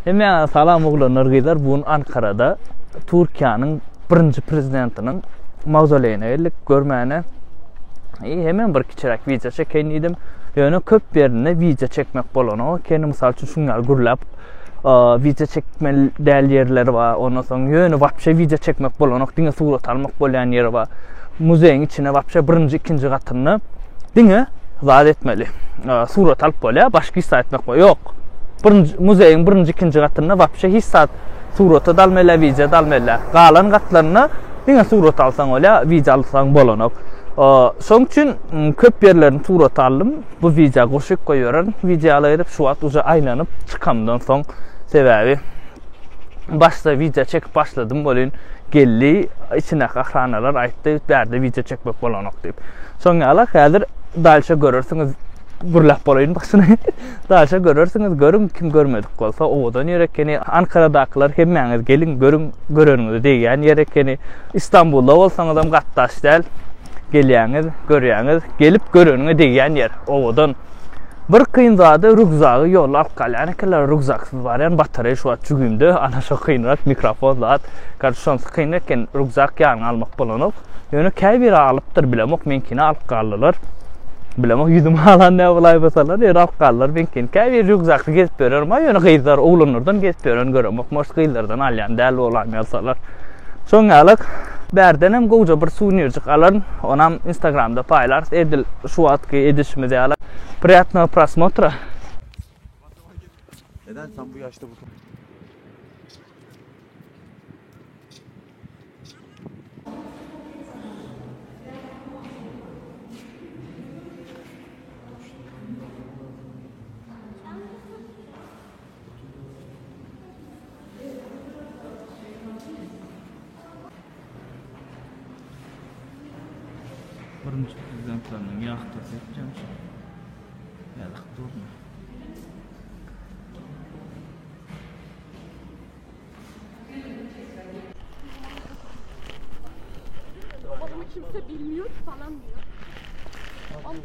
Hemmäňize salam oglanlar gyzlar bu gün Ankarada Türkiýäniň birinji prezidentiniň mawzoleýine geldik görmäne. I hemem bir kiçiräk wideo çekeýin diýdim. Ýöne köp ýerinde wideo çekmek bolanok ekeni. Mysal üçin şuň ýaly gürläp wideo çekmeli däl ýerleri bar. Ondan soň ýöne wapşe wideo çekmek bolanok, diňe surat almak bolýan ýeri bar. Muzeýiň içine wapşe birinji, ikinji gatynda diňe zat etmeli. Surat alyp bolýar, başga hiç zat etmek ýok. Birinji muzeýiň birinji, ikinji gatynda wapşe hiç zat surata da almaly, wideo da almaly. Galan gatlarynda diňe surat alsaň bolýar, wideo alsaň bolanok. Şoň üçin köp ýerlerini surata aldym. Bu wideo goşup goýbererin. Wideo alyp şu wagt uje aýlanyp çykamdan soň sebäbi başda wideo çekip başladym welin geldi içindäki ahranalar aýtdy bärde wideo çekmek bolanok diýip. Şoň ýaly häzir dalşa görersiňiz gürläp bolaýyn başyny. Dalşa görersiňiz görüň kim görmedik bolsa owadan ýer ekeni. Ankaradakylar hemmäňiz geliň görüň göreniňize degýän ýer ekeni. Istanbulda bolsaňyzam gatdaş däl. Gelýäňiz, görýäňiz, gelip göreniňe degýän ýer, owadan. Bir kyn zady rükzagy ýolda alyp galýan ekenler, rükzaksyz barýan, batareý şu wagt jübimde, ana şo kynrak, mikrofon zat. Garşy şonsy kyn eken, rükzak ýanyňa almak bolanok. Ýöne käbiri alypdyr, bilemok, meňkini alyp galdylar. Bilemok, ýüzümi alan näme bolaýmasalar, ýöne alyp galdylar meňkini. Käbiri rükzakly gezip ýörer, ma ýöne gyzlar, oglanlardan gezip ýören göremok, может gyzlardan alýan däl bolaýmasalar. Şoň ýaly bärdenem gowja bir suwenirjik alaryn. Onam Instagramda paýlarys edil şu wagtky edişimiz ýaly. Priýatnogo prosmotra. Neden sen bu yaşta bu Birinji prezidentleriniň ýahtasy etýänçi. Ýazyk durmy? Babamı kimse bilmiyor ki falan diyor. Babam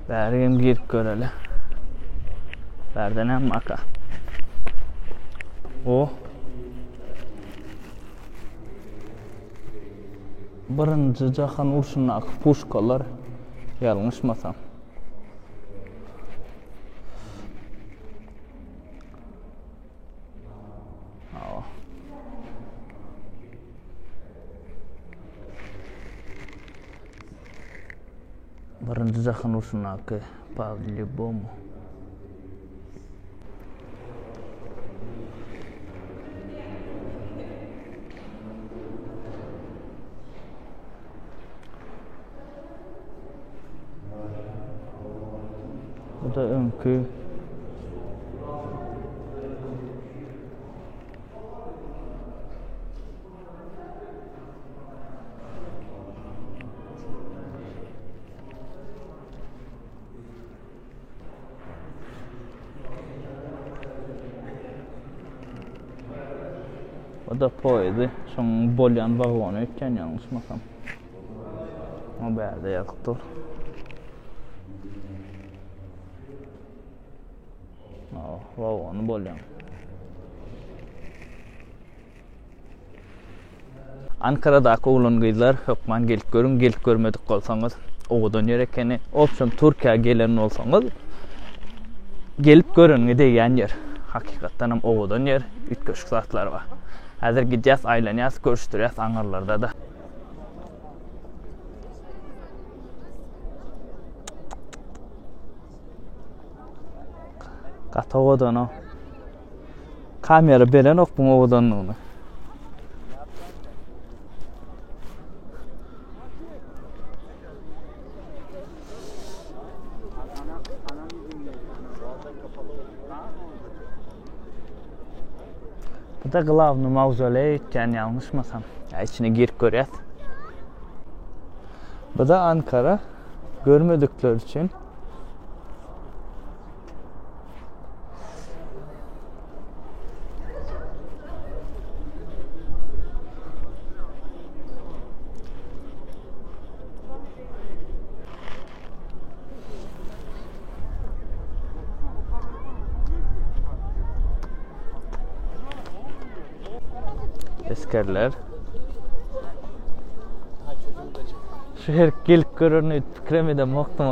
Bärigem girip göreli. Bärde näme barka? O. Birinji jahan urşundaky puşkalar ýalňyşmasam. Birinji jahan urşundaky Pawlibomu. Bu da öňki Bu da poýzy, şoň bolýan wagony öýtýän ýalňyşmasam. O bärde ýazyp dur. Oh, wagony bolýan. Ankaradaky oglan gyzlar hökman gelip görüň, gelip görmedik bolsaňyz owadan ýer ekeni. Obşem Türkiýä gelen bolsaňyz gelip göreniňe degýän ýer. Hakykatdan hem owadan ýer, üýtgeşik zatlar bar. Häzir gidýäs, aýlanýas, görüşdirýäs aňyrlarda-da. Gaty owadan o. Kamera berenok buň owadanlygyny. Bu da glawny mawzoleý öýtýän ýalňyşmasam. Ýa içine girip görýäs. Bu da Ankara görmedikler üçin. Esgerler. Şu her gelip görerin öýdüp pikirem edemokdym.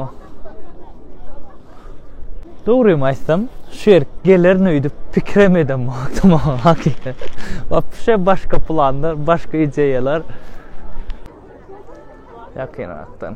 Dogrymy aýtsam, şu ýer gelerin öýdüp pikirem edemokdym. Hakykat. Wapşe başga planlar, başga ideýalar. Ýakynrakdan.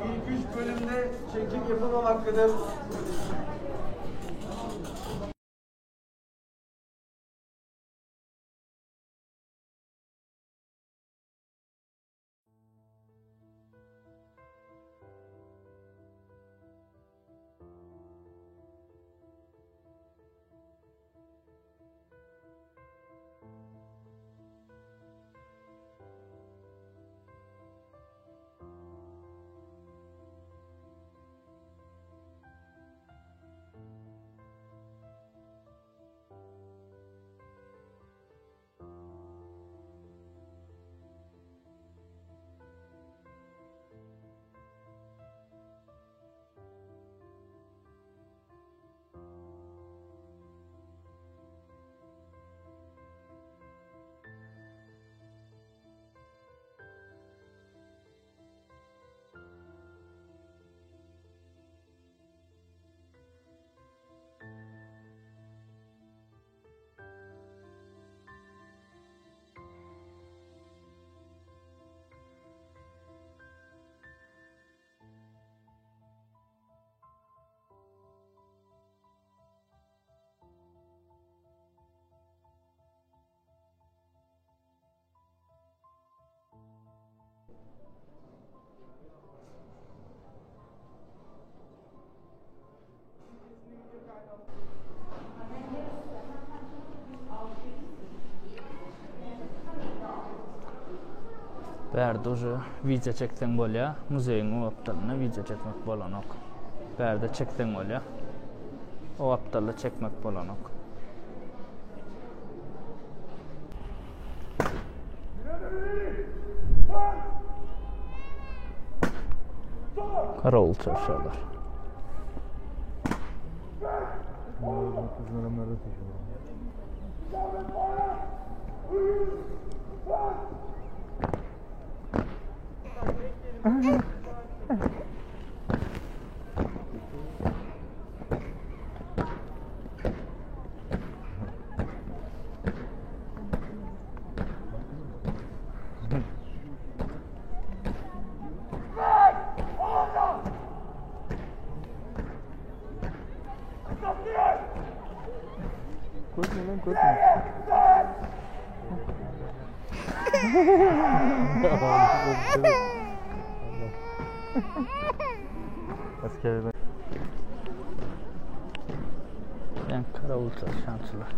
İlk üç bölümde çekim yapılmamaktadır. Bärde uje wideo çekseň bolýar. Muzeýiň o gapdalynda wideo çekmek bolanok. Bärde çekseň bolýar. O gapdalda çekmek bolanok. Garawul çarşalar. Korkma lan korkma. Askerden. Yani garawul çarşançylar.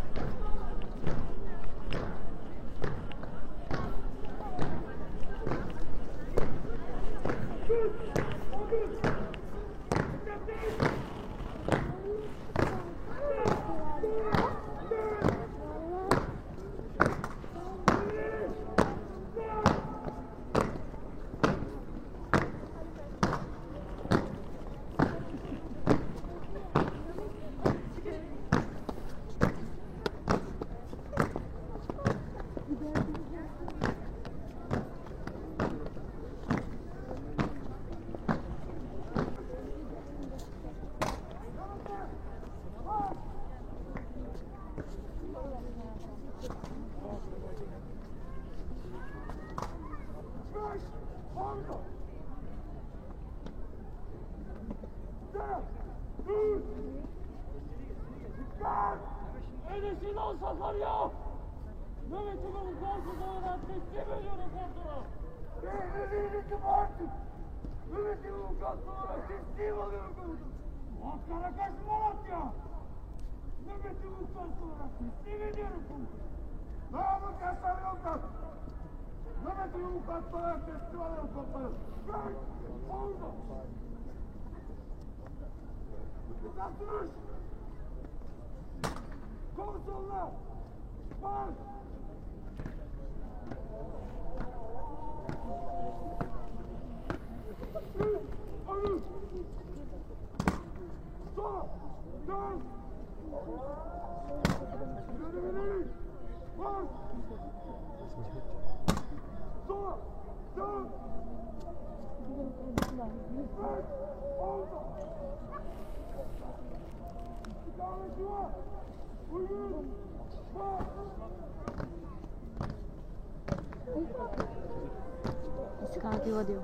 Çıkartıyor diyor.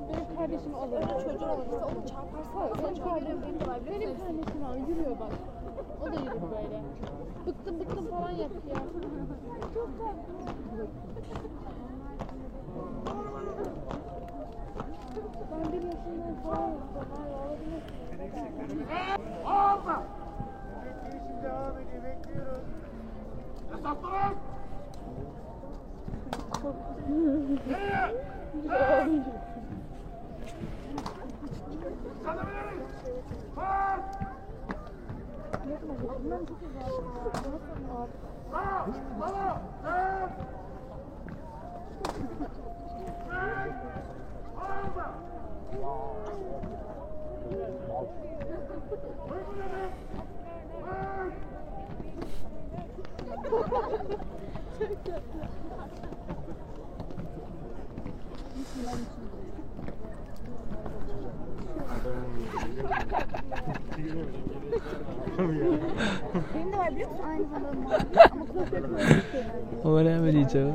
Benim kardeşim alır. Çocuğun alırsa onu çarparsa benim kardeşim, benim kardeşim alır. Yürüyor bak. O da yürür böyle. Bıktım bıktım falan yapıyor. Çok tatlı. Ben bir yaşından falan yaptım. Hala olabilir. Girişim devam ediyor. Bekliyoruz. Benim de var biliyor musun? Aynı zamanda mavi ama komple kırmızı. O näme diýjek?